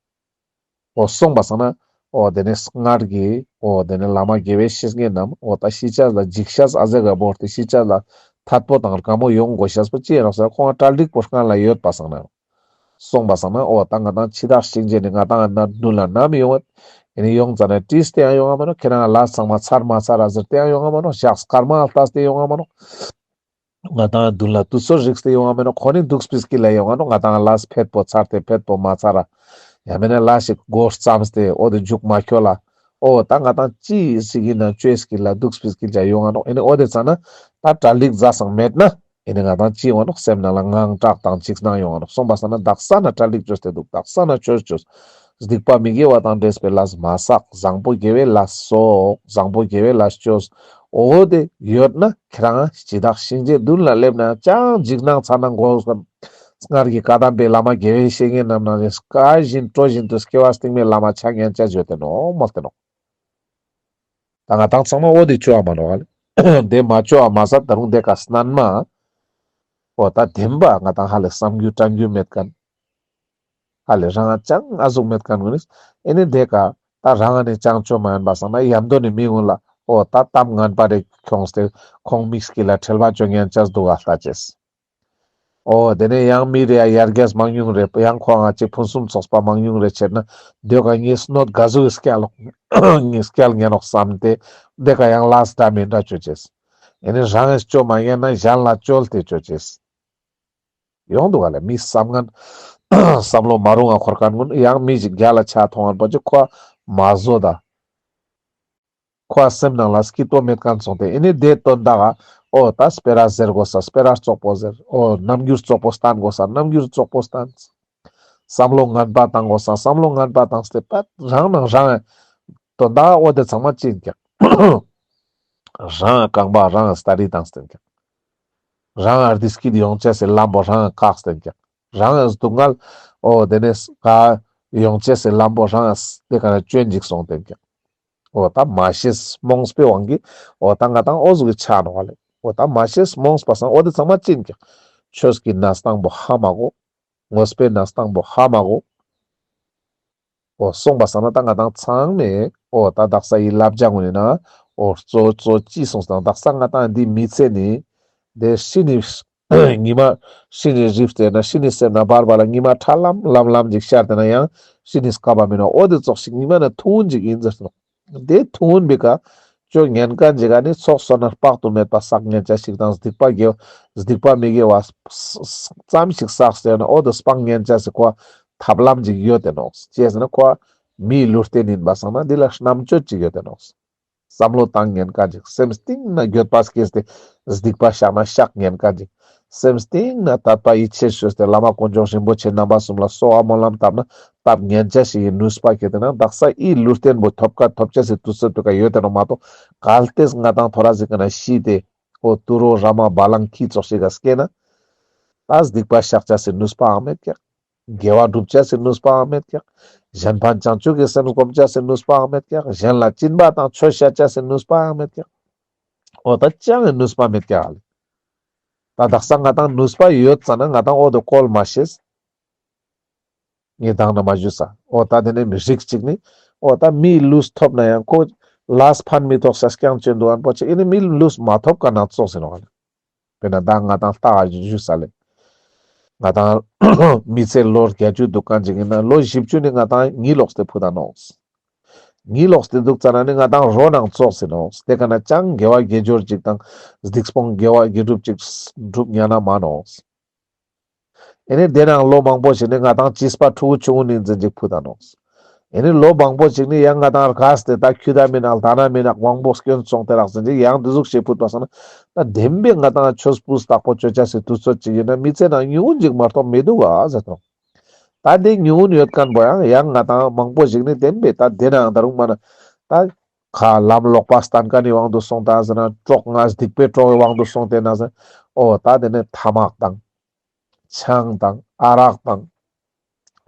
འོ་སོང་པ་སང་ན་འོ་དེ་ནས་སྔར་གྱི་འོ་དེ་ནས་བླ་མ་དགེ་བའི་བཤེས་གཉེན་རྣམས་འོ་ད་ཤི་ཅེས་ལ་འཇིགས་ཤེས་ཨ་ཟེ་ག་བོར་ཏེ་ཤི་ཅེས་ལ་ཐད་པོ་དང་དགའ་མོ་ཡོང་དགོས་ཤེས་པོ་ཅི་ཡིན་ནོག་ཟེར་ཁོང་ང་གྲ་སྒྲིག་པོ་སྔར་ལ་ཡོད་པ་སང་ན། སོང་པ་སང་ན་འོ་ད་ང་དང་འཆི་བདག་གཤིན་རྗེ་ནི་ང་དང་ང་མདུན་ལ་ནམ་ཡོང་བ་ཨེ་ནི་ཡོང་ཙ་ན་དྲིས་ཏེ་ཡང་ཡོང་ང་མ་ནོག། ཁྱེད་རང་ལས་ཚང་མ་ཚར་མ་ཚར་ར་ཟེར་ཏེ་ཡང་ཡོང་ང་མ་ནོག། ཞག་སྐར་མ་ལྟས་ཏེ་ཡོང་ང་མ་ནོག། ང་དང་མདུན་ལ་དུས་ཚོད་རིགས་ཏེ་ཡོང་ང་མེ་ནོག། ཁོ་ནི་འདུག་སྤེ་སྐྱིད་ལ་ཡོང་ང་ནོག། ང་དང་ལས་ཕེད་པོ་ཚར་ཏེ་ཕེད་པོ་མ་ཚར་ར་ཡང་མེན་ན་ལས་ཤིག་འགོ་བརྩམས་ཏེ་འོ་དེ་མཇུག་མ་ཁྱོལ་ལ་འོ་ད་ང་དང་ཅི་ཞིག་ཨིན་ན་ཅོའི་སྐྱིད་ལ་འདུག་སྤེ་སྐྱིད་ལ་ཡོང་ང་ནོག། ཨེ་ནི་འོ་དེ་ཙ་ན་ད་གྲ་སྒྲིག་ཛ་སང་མེད་ན་ཨེ་ནི་ང་དང་ཅི་ཡོང་ང་ནོག། སེམས་ནང་ལ་དངངས་སྐྲག་དང་འཇིགས་སྣང་ཡོང་ང་ནོག། སོང་པ་སང་ན་དག་ས་ན་གྲ་སྒྲིག་ཅོས་ཏེ་འདུག། དག་ས་ན་ཆོས་ཅོས། སྡིག་པ་མི་དགེ་བ་དང་འདྲེས་པའི་ལས་མ་བསགས། བཟང་པོ་དགེ་བའི་ལས་སོགས། བཟང་པོ་དགེ་བའི་ལས་ཅོས། འོ་དེ་ཡོད་ན་ཁྱེད་རང་འཆི་བདག་གཤིན་རྗེའི་མདུན་ལ་སླེབས་ན་ཅང་འཇིགས་སྣང་ཚ་ན་འགོག་གམ། སྔར་གྱི་བཀའ་གདམས་པའི་བླ་མ་དགེ་བའི་བཤེས་གཉེན་རྣམས་ན་བཀའ་བཞིན་སྤྲོ་བཞིན་དུ་སྐྱེ་བ་སྟིང་མའི་བླ་མ་ཆ་ཉན་ཆ་བརྗོད་དེ་ནོག་མོལ་ཏེ་ནོག། ད་ང་དང་ཚང་མ་འོ་དེ་ཅོ་ཡ་མ་ནོག་ཨ་ལེ། དེ་མ་ཅོ་ཡ་མ་ཟད་ད་རུང་དེ་ཀ་སྣན་མ་འོ་ད་བདེན་པ་ང་དང་ཧ་ལས་བསམ་རྒྱུ་དྲན་རྒྱུ་མེད་ཁན། ཧ་ལས་རང་ང་ཅང་ཨ་ཟུག་མེད་ཁན་ཀུན་ནི་ཨེ་ནི་དེ་ཀ་ད་རང་ང་ནི་ཅང་ཅོ་མ་ཡིན་པ་སང་ན་ཡམ་དོ་ནི་མི་ཀུན་ལ་འོ་ད་གཏམ་ངན་པ་རེ་ཁྱོངས་ཏེ་ཁོང་མི་སྐྱིད་ལ་ཁྲེལ་བ་ཅོ་ཉན་ཆ་འདུག་ག་ལྟ་ཅེས། འོ་དེ་ནས་ཡང་མི་རེ་ཡ་ཡར་རྒྱས་མང་ཉུང་རེ་ཡང་ཁོ་ང་ཅིག་ཕུན་སུམ་ཚོགས་པ་མང་ཉུང་རེ་ཆེར་ན་དེ་ཀ་ངས་གནོད་ག་ཟུག་སྐྱལ་ངས་སྐྱལ་ཉན་ནོག་བསམ་སྟེ་དེ་ཀ་ཡང་ལས་འདྲ་མི་འདྲ་ཅོ་ཅེས། ཨེ་ནི་རང་ངས་ཅོ་མ་ཉན་ན་གཞན་ལ་ཅོལ་ཏེ་ཅོ་ཅེས། ཡོང་འདུག་ག་ལེ། མི་བསམ་ངན་བསམ་བློ་མ་རུང་ང་འཁོར་ཁན་ཀུན་ཡང་མི་ཞིག་རྒྱལ་ལ་ཆ་མཐོང་ངན་པོ་ཅིག་ཁོ་མ་བཟོ་ད། ཁོ་སེམས་ནང་ལ་སྐྱིད་པོ་མེད་ཁན་སོང་སྟེ་ཨེ་ནི་དེ་དོན་དག་ག་འོ་ད་སྤེ་ར་ཟེར་དགོས་ས་སྤེ་ར་བཙོག་པོ་ཟེར། འོ་རྣམ་འགྱུར་བཙོག་པོ་སྟན་དགོས་ས་རྣམ་འགྱུར་བཙོག་པོ་སྟན། བསམ་བློ་ངན་པ་བཏང་དགོས་ས་བསམ་བློ་ངན་པ་བཏང་སྟེ་པད་རང་ནང་རང་དོན་དག་འོ་དེ་ཚང་མ་ཅི་ཡིན་ཀྱང་། རང་རྐང་པ་རང་སྟ་རི་བཏང་སྟེ་ཀྱག། རང་བདེ་སྐྱིད་ཡོང་ཅེས་སི་ལམ་པོ་རང་བཀག་སྟེ་ཀྱག། རང་སྡུག་བསྔལ་འོ་དེ་ནས་ག་ཡོང་ཅེས་སི་ལམ་པོ་རང་དེ་ཀ་ན་སྐྱོན་ཅིག་སོང་སྟེ་ཀྱག། འོ་ད་མ་ཤེས་རྨོངས་པའི་དབང་གིས་འོ་ད་ང་དང་འོ་ཟུག་གི་ཆ་ནོག་ལེ། འོ་ད་མ་ཤེས་རྨོངས་པ་སང་འོ་དེ་ཚང་མ་ཅི་ཨིན་ཀྱག། ཆོས་ཀྱི་གནས་སྟངས་པོ་ཧ་མ་གོ། དངོས་པོའི་གནས་སྟངས་པོ་ཧ་མ་གོ། འོ་སོང་པ་སང་ན་ད་ང་དང་ཚང་མས་འོ་ད་དག་ས་ཡི་བསླབ་བྱ་ངོ་ནས་ན་འོ་གཙོ་གཙོ་ཅི་སོང་སྟེ་ན་དག་ས་ང་དང་འདི་མི་ཚེ་ནི་དེ་ཤི་ནི་ཉི་མ་ཤི་ནི་རིབ་སྟེ་ན་ཤི་ནི་སེམས་ན་བར་བར་ལ་ཉི་མ་ཁྲ་ལམ་ལམ་ལམ་ཅིག་ཤར་ཏེ་ན་ཡང་ཤི་ནི་སྐབས་མི་ནོག། འོ་དེ་ཙོགས་ཤིག་ཉི་མ་ན་ཐུང་ངུན་ཅིག་ཨིན་ཟེར་ཏེ་ནོག། དེ་ཐུང་ངུན་པའི་ཀ་ཅོ་ཉན་ཁན་ཅིག་ག་ནི་ཚོགས་བསོད་ནམས་དཔག་ཏུ་མེད་པ་བསགས་ཉན་ཅེས་ཤིག་དང་སྡིག་པ་དགེ་སྡིག་པ་མི་དགེ་བ་ཙམ་ཞིག་བསགས་ཏེ་ན་འོ་དེ་སྤང་ཉན་ཅེས་སི་ཁོ་ཐབས་ལམ་ཅིག་ཡོད་དེ་ནོག། ཅི་ཟེར་ན་ཁོ་མིའི་ལུས་རྟེན་ཨིན་པ་སང་ན་འདི་ལ་རྣམ་དཔྱོད་ཅིག་ཡོད་དེ་ནོག། བསམ་བློ་བཏང་ཉན་ཁན་ཅིག། སེམས་གཏིང་ན་འགྱོད་པ་སྐྱེས་ཏེ་སྡིག་པ་བཤགས་ན་བཤགས་ཉན་ཁན་ཅིག། སེམས་གཏིང་ན་དད་པ་ཡིད་ཆེས་ཞུས་ཏེ་བླ་མ་དཀོན་མཆོག་རིན་པོ་ཆེ་རྣམ་པ་གསུམ་ལ་གསོལ་བ་སྨོན་ལམ་བཏབ་ན་བཏབ་ཉན་ཅེས་ཤིག་གི་ནུས་པ་སྐྱེས་ཏེ་ན་དག་ས་ཨི་ལུས་རྟེན་པོ་ཐོབ་ཀ་ཐོབ་ཅེས་སི་དུས་ཚོད་པོའི་ཀ་ཡོད་དེ་ནོག་མ་གཏོགས་གལ་ཏེ་ང་དང་ཐོ་རེ་ཟིག་ག་ན་ཤི་སྟེ་འོ་དུད་འགྲོ་ར་མ་བ་ལང་ཁྱི་ཙོགས་ཤིག་ག་སྐྱེས་ན་ད་སྡིག་པ་བཤགས་ཅེས་སི་ནུས་པའང་མེད་ཀྱག། དགེ་བ་སྒྲུབ་ཅེས་སི་ནུས་པའང་མེད་ཀྱག། གཞན་ཕན་བྱང་ཆུབ་ཀྱི་སེམས་སྒོམ་ཅེས་སི་ནུས་པའང་མེད་ཀྱག། གཞན་ལ་སྦྱིན་པ་དང་ཆོས་བཤད་ཅེས་སི་ནུས་པའང་མེད་ཀྱག། འོ་ད་ཅང་ནུས་པ་མེད་ཀྱག་ལེ། ད་དག་ས་ང་དང་ནུས་པ་ཡོད་ཙ་ན་ང་དང་འོ་དེ་བཀོལ་མ་ཤེས། ངས་དང་ན་མ་ཞུས་ས། འོ་ད་དེ་ནས་མི་རིགས་གཅིག་ནི་འོ་ད་མིའི་ལུས་ཐོབ་ན་ཡང་ཁོ་ལས་ཕན་མི་ཐོགས་ས་རྐྱང་བྱོན་འདུག་ཨན་པོ་ཅིག་ཨེ་ནི་མིའི་ལུས་མ་ཐོབ་ཀ་ན་ཙོགས་ཨིན་ནོག་ལེ། དཔེར་ན་ད་ང་དང་ལྟ་ག་ཞུས་ས་ལེ། ང་དང་མི་ཚེ་ལོ་བརྒྱད་ཅུ་འདུག་ཁན་ཅིག་ཨིན་ན་ལོ་བཞི་བཅུ་ནི་ང་དང་གཉིད་ལོག་སྟེ་ཕུད་ད་ནོག། གཉིད་ལོག་སྟེ་འདུག་ཙ་ན་ནི་ང་དང་རོ་ནང་ཙོགས་ཨིན་ནོག། དེ་ཀ་ན་ཅང་དགེ་བ་དགེ་སྦྱོར་ཅིག་དང་སྡིག་སྤོང་དགེ་བ་དགེ་སྒྲུབ་ཅིག་སྒྲུབ་ཉན་ན་མ་ནོག། ཨེ་ནི་དེ་ནང་ལོ་མང་པོ་ཞིག་ནི་ང་དང་བྱིས་པ་ཕྲུ་གུ་ཆུང་ངུན་ནི་འཛིན་ཅིག་ཕུད་ད་ནོག། ཨེ་ནི་ལོ་མང་པོ་ཞིག་ནི་ཡང་ང་དང་རྒས་ཏེ་ད་ཁྱུ་ད་མི་ནག་ལྡ་ན་མི་ནག་དབང་པོ་སྐྱོན་སོང་སྟེ་རག་ཟིན་ཅིག་ཡང་དེ་ཟུག་ཞིག་ཕུད་པ་སང་ན་ད་བདེན་པའི་ང་དང་ཆོས་སྤུས་དག་པོ་ཅོ་ཅེས་སི་དུས་ཚོད་ཅིག་ཨིན་ན་མི་ཚེ་ནང་ཉུང་ངུན་ཅིག་མ་གཏོགས་མི་འདུག་ག་ཟེར་ཏེ་ནོག། ད་དེ་ཉུང་ངུན་ཡོད་ཁན་པོ་ཡང་ཡང་ང་དང་མང་པོ་ཞིག་ནི་བདེན་པའི་ད་དེ་ནང་ད་རུང་མ་ན་ད་ཁ་ལམ་ལོག་པ་སྟན་ཁན་ནི་དབང་དུ་སོང་ད་ཟེར་ན་གྲོགས་ང་སྡིག་པའི་གྲོགས་ཀྱི་དབང་དུ་སོང་སྟེ་ན་ཟེར། འོ་ད་དེ་ནས་ཐ་མག་དང་ཆང་དང་ཨ་རག་དང་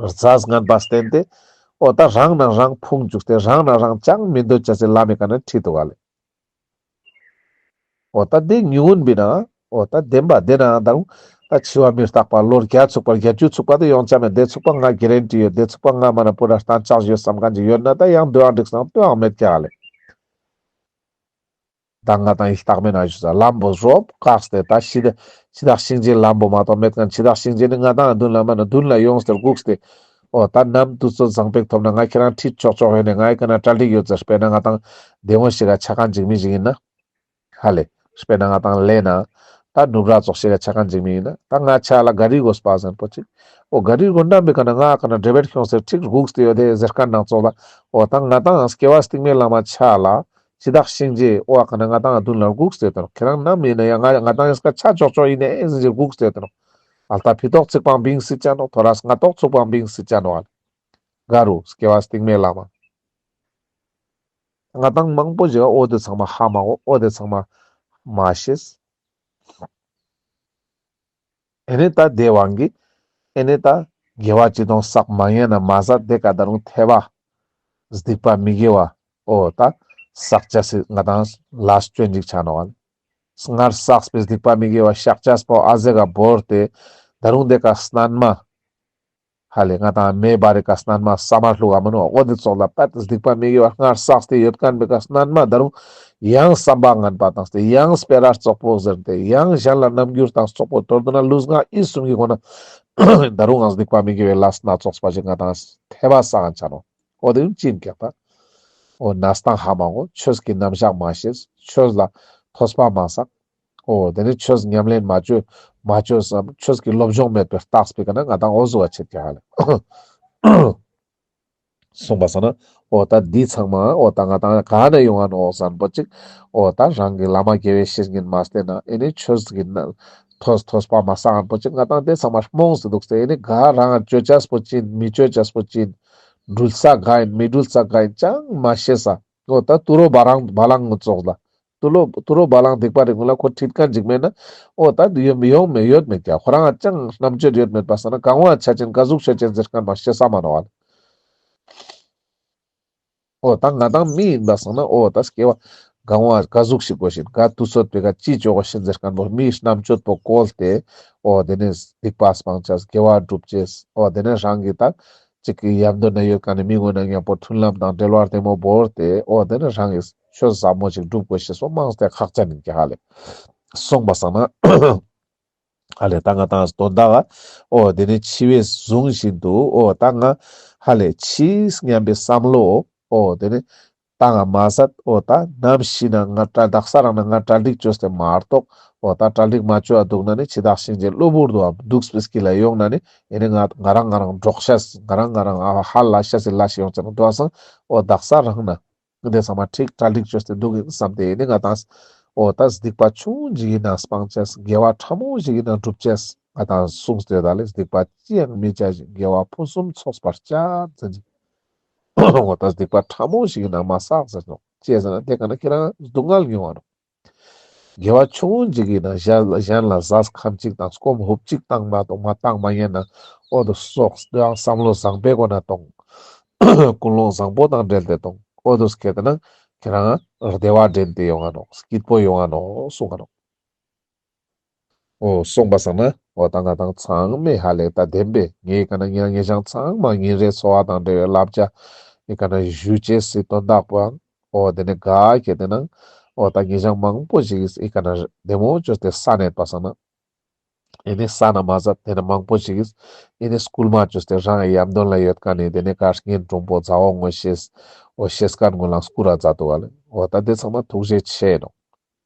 རྫས་ངན་པ་བསྟེན་ཏེ་འོ་ད་རང་ན་རང་ཕུང་བཅུག་སྟེ་རང་ན་རང་ཅང་མི་འདོད་ཅེས་སི་ལམ་མི་ཀ་ན་ཁྲིད་འདུག་ག་ལེ། འོ་ད་དེ་ཉུང་ངུན་པའི་ན་འོ་ད་བདེན་པ་དེ་ན་ད་རུང་ད་འཆི་བ་མི་རྟག་པ་ལོ་བརྒྱ་ཚུགས་པ་བརྒྱད་ཅུ་ཚུགས་པ་དེ་ཡོང་ཆ་མེད། དེ་ཚུགས་པ་ང་གེ་རན་ཊི་ཡོད། དེ་ཚུགས་པ་ང་མ་ན་པུ་ར་སྟན་ཆགས་ཡོད་བསམ་ཁན་ཅིག་ཡོད་ན་ད་ཡང་དོན་འགྲིག་སང་དོན་མེད་ཀྱག་ལེ། ད་ང་དང་ཡི་རྟག་མེད་ན་ཞུ་ས་ལམ་པོ་རོབ་བཀག་སྟེ་ད་འཆི་བདག་འཆི་བདག་གཤིན་རྗེའི་ལམ་པོ་མ་གཏོགས་མེད་ཁན། འཆི་བདག་གཤིན་རྗེ་ནི་ང་དང་མདུན་ལ་མ་ན་མདུན་ལ་ཡོངས་ཏེ་སྒུག་སྟེ་འོ་ད་ནམ་དུས་ཚོད་བཟང་པོ་ཐོབ་ན་ང་ཁྱེད་རང་ཁྲིད་ཆོག་ཆོག་ཡོད་ནས་ང་ཡི་ཀ་ན་གྲ་སྒྲིག་ཡོད་ཟེར། དཔེར་ན་ང་དང་དེ་འོ་ཞིག་ག་ཆ་ཁན་ཅིག་མི་ཞིག་ཨིན་ན་ཧ་ལེ། དཔེར་ན་ང་དང་ལེ་ན་ད་ནུབ་ར་ཙོགས་ཤིག་ག་ཆ་ཁན་ཅིག་མི་ཨིན་ན་ད་ང་ཆ་ལ་ག་རི་དགོས་པ་ཟེར་པོ་ཅིག། འོ་ག་རི་དགོས་ན་མི་ཀ་ན་ང་ཀ་ན་འབྲེལ་བེད་ཁྱོངས་ཏེ་ཁྲིད་སྒུག་སྟེ་ཡོད་དེ་ཟེར་ཁན་ནང་ཙོགས་ལ་འོ་ད་ང་དང་སྐྱེ་བ་སྟིང་མའི་ལམ་མ་ཆ་ལ་འཆི་བདག་གཤིན་རྗེ་འོ་ཀ་ན་ང་དང་མདུན་ལ་སྒུག་སྟེ་ཡོད་དེ་ནོག། ཁྱེད་རང་ནམ་ཨིན་ན་ཡང་ང་ང་དང་ཡང་སྐྱེ་ཆོག་ཆོག་ཨིན་ནས་ཟེར་སྒུག་སྟེ་ཡོད་དེ་ནོག། ཨལ་ཏ་ཕི་ཏོག་ཚིག་པའང་བིང་སྲིད་ཅ་ནོག། ཐོ་རས་སྔ་ཏོག་ཚུགས་པའང་བིང་སྲིད་ཅ་ནོག། ག་རུ་སྐྱེ་བ་སྟིང་མའི་ལམ་མ། ང་དང་མང་པོ་ཞིག་འོ་དེ་ཚང་མ་ཧ་མ་གོ། འོ་དེ་ཚང་མ་མ་ཤེས། ཨེ་ནེ་ད་དེ་དབང་གིས་ཨེ་ནེ་ད་དགེ་བ་ཅི་དང་བསགས་མ་ཉན་ན་མ་ཟད་དེ་ཀ་ད་རུང་ཐེ་བ་སྡིག་པ་མི་དགེ་བ་འོ་ད་བསགས་ཅེས་སི་ང་དང་ལས་སྐྱོན་ཅིག་ཆ་ནོག་ཨ་ལེ། སྔར་བསགས་པའི་སྡིག་པ་མི་དགེ་བ་བཤགས་ཅེས་པོ་ཨ་ཟེ་ག་བོར་ཏེ་ད་རུང་དེ་ཀ་སྣན་མ་ཧ་ལེ་ང་དང་མེ་འབར་རི་ཀ་སྣན་མ་ས་མ་བླུག་ག་མ་ནོག། འོ་དེ་ཙོགས་ལ་པད་སྡིག་པ་མི་དགེ་བ་སྔར་བསགས་ཏེ་ཡོད་ཁན་པོའི་ཀ་སྣན་མ་ད་རུང་ཡང་བསམ་པ་ངན་པ་བཏང་སྟེ་ཡང་སྤེ་ར་རྩོག་པོ་ཟེར་ཏེ་ཡང་གཞན་ལ་རྣམ་འགྱུར་བཏང་རྩོག་པོ་མདོར་བསྡུ་ན་ལུས་ངག་ཡིད་གསུམ་གྱི་སྒོ་ནས་ད་རུང་ཡང་སྡིག་པ་མི་དགེ་བའི་ལས་སྣ་ཚོགས་པ་ཞིག་ང་དང་ཐེ་བ་བསགས་ཆ་ནོག། འོ་དེ་ཡང་ཅི་ཨིན་ཀྱག་ད། འོ་གནས་སྟངས་ཧ་མ་གོ། ཆོས་ཀྱི་རྣམ་གཞག་མ་ཤེས། ཆོས་ལ་ཐོས་པ་མ་བསགས། འོ་དེ་ནི་ཆོས་ཉམས་ལེན་མ་བཅོས་མ་བཅོས་སམ་ཆོས་ཀྱི་སློབ་སྦྱོང་མེད་པའི་རྟགས་པའི་ཀ་ན་ང་དང་འོ་ཟུག་བ་ཆེད་ཀྱག་ཧ་ལེ། གསུངས་པ་སང་ན་འོ་ད་འདི་ཚང་མ་འོ་ད་ང་དང་ག་ནས་ཡོང་ང་ནོག་ཟེར་ན་པོ་ཅིག། འོ་ད་རང་གི་བླ་མ་དགེ་བའི་བཤེས་གཉེན་མ་བསྟེན་ན་ཨེ་ནེ་ཆོས་ཀྱི་ཐོས་ཐོས་པ་མ་བསགས་ན་པོ་ཅིག་ང་དང་དེ་ཚང་མ་རྨོངས་སེ་འདུག་སྟེ་ཨེ་ནེ་ག་རང་ང་བཅོ་ཅེས་པོ་ཅི་ཨིན་མི་བཅོ་ཅེས་པོ་ཅི་ཨིན་འགྲུལ་ས་ག་ཨིན་མི་འགྲུལ་ས་ག་ཨིན་ཅང་མ་ཤེས་ས། འོ་ད་དུད་འགྲོ་བ་རང་བ་ལང་ངུ་ཙོགས་ལ། ཏུ་ལོ་ཏུ་རོ་བ་ལང་སྡིག་པ་རིག་ལ་ཁོ་ཁྲིད་མཁན་ཅིག་མེད་ན། འོ་ད་ཡོང་ཡོང་མེད་ཡོད་མེད་ཀྱང་ཁོ་རང་ཅང་རྣམ་དཔྱོད་ཡོད་མེད་པ་སང་ན་གང་བ་ཆ་ཅན་ག་ཟུག་ཆ་ཅན་ཟེར་མཁན་མ་ཤེས་ས་མ་ནོག་བ་ལེ། འོ་ད་ང་དང་མི་ཡིན་པ་སང་ན་འོ་ད་སྐྱེ་བ་གང་བ་ག་ཟུག་ཞིག་དགོས་ཤིན་ག་དུས་ཚོད་པའི་ག་ཅི་བཅོ་དགོས་ཤིན་ཟེར་མཁན་པོ་མིའི་རྣམ་དཔྱོད་པོ་བཀོལ་ཏེ་འོ་དེ་ནས་སྡིག་པ་སྤང་ཅེས་དགེ་བ་སྒྲུབ་ཅེས་འོ་དེ་ནས་རང་གི་ད་ཅིག་གི་ཡམ་དོ་ན་ཡོད་མཁན་ནི་མི་ངོ་ན་མཉམ་པོ་མཐུན་ལམ་དང་འབྲེལ་བ་བདེ་མོ་བོར་ཏེ་འོ་དེ་ནས་རང་གི་ཆོས་ཟབ་མོ་ཞིག་སྒྲུབ་དགོས་ཤེས་སོ་མང་སྟེ་ཁག་ཅན་ཡིན་ཀྱག་ཧ་ལེ། སོང་པ་སང་ན། ཧ་ལེ་ད་ང་དང་དོན་དག་འོ་དེ་ནི་འཆི་བའི་གཟུངས་བཞིན་དུ་འོ་ད་ང་ཧ་ལེ་འཆི་སྙམ་པའི་བསམ་བློ་འོ་དེ་ནི་ད་ང་མ་ཟད་འོ་ད་ནམ་ཤི་ན་ང་གྲ་དག་ས་རང་ན་ང་གྲ་སྒྲིག་བཅོས་ཏེ་མ་གཏོགས་འོ་ད་གྲ་སྒྲིག་མ་བཅོ་བ་འདུག་ན་ནི་འཆི་བདག་གཤིན་རྗེ་གློ་བུར་དུ་འདུག་སྤེ་སྐྱིད་ལ་ཡོང་ན་ནི་ཨེ་ནི་ང་ང་རང་ང་རང་འདྲོག་ཤེས་ང་རང་ང་རང་ཧ་ལ་ཤེས་སི་ལ་ཤི་ཡོང་ཅེ་ན་འདུག་སང་འོ་དག་ས་རང་ན། འདི་ཚང་མ་ཁྲིག་གྲ་སྒྲིག་བཅོས་ཏེ་འདུག་ཡིན་བསམ་སྟེ་ཡིན་ནི་ང་དང་། འོ་ད་སྡིག་པ་ཆུང་ཅིག་ཡིན་ན་སྤང་ཅེས་དགེ་བ་ཕྲ་མོ་ཞིག་ཡིན་ན་སྒྲུབ་ཅེས་ང་དང་གསུངས་ཏེ་ད་ལེ་སྡིག་པ་ཅི་ཡང་མི་བྱ་ཞིང་དགེ་བ་ཕུན་སུམ་ཚོགས་པར་སྤྱད་ཟེར་ཅིག་འོ་ད་སྡིག་པ་ཕྲ་མོ་ཞིག་ཡིན་ན་མ་བསགས་ཟེར་ནོག་ཅི་ཟེར་ན་དེ་ག་ན་ཁྱེད་རང་སྡུག་བསྔལ་མྱོང་བ་ནོག་དགེ་བ་ཆུང་ངུ་ཅིག་ཡིན་ན་གཞན་ལ་གཞན་ལ་ཟས་ཁམ་གཅིག་དང་སྐོམ་ཧུབ་གཅིག་བཏང་མ་གཏོང་མ་བཏང་མ་ཉན་ན་འོ་དུ་སོགས་དེའང་བསམ་བློ་བཟང་པོའི་སྒོ་ནས་གཏོང་། ཀུན་སློང་བཟང་པོ་དང་འབྲེལ་ཏེ་གཏོང་། འོ་དུ་སྐད་དེ་ན་ཁྱེད་རང་བདེ་བ་འདྲེན་ཏེ་ཡོང་ང་ནོག་སྐྱིད་པོ་ཡོང་ང་ནོག་གསུང་ང་ནོག་འོ་གསུངས་པ་སང་ན་འོ་ད་ང་དང་ཚང་མས་ཧ་ལེ་ད་བདེན་པས་ངའི་ཀ་ན་ཉེ་རང་ཉེ་ཞང་ཚང་མ་ཉིན་རེའི་འཚོ་བ་དང་འབྲེལ་བའི་བསླབ་བྱ་ཨི་ཀ་ན་ཞུ་ཅེས་སི་དོན་དག་པོའང་འོ་དེ་ནས་ག་ཁྱེད་དེ་ན་འོ་ད་ཉེ་ཞང་མང་པོ་ཞིག་ཨི་ཀ་ན་བདེ་མོ་བཅོས་ཏེ་ས་ནས་པ་སང་ན་ཨེ་ནི་ས་ན་མ་ཟད་དེ་ནས་མང་པོ་ཞིག་ཨེ་ནི་སྐུལ་མ་བཅོས་ཏེ་རང་ཡམ་དོན་ལ་ཡོད་ཀ་ནས་དེ་ནས་ག་གཉེན་དྲུང་པོ་མཛའ་བོ་ངོ་ཤེས་འོ་ཤེས་མཁན་ངོ་ལ་སྐུར་ར་མཛད་འདུག་ག་ལེ། འོ་ད་དེ་ཚང་མ་ཐུགས་རྗེ་ཆེ་ནོག་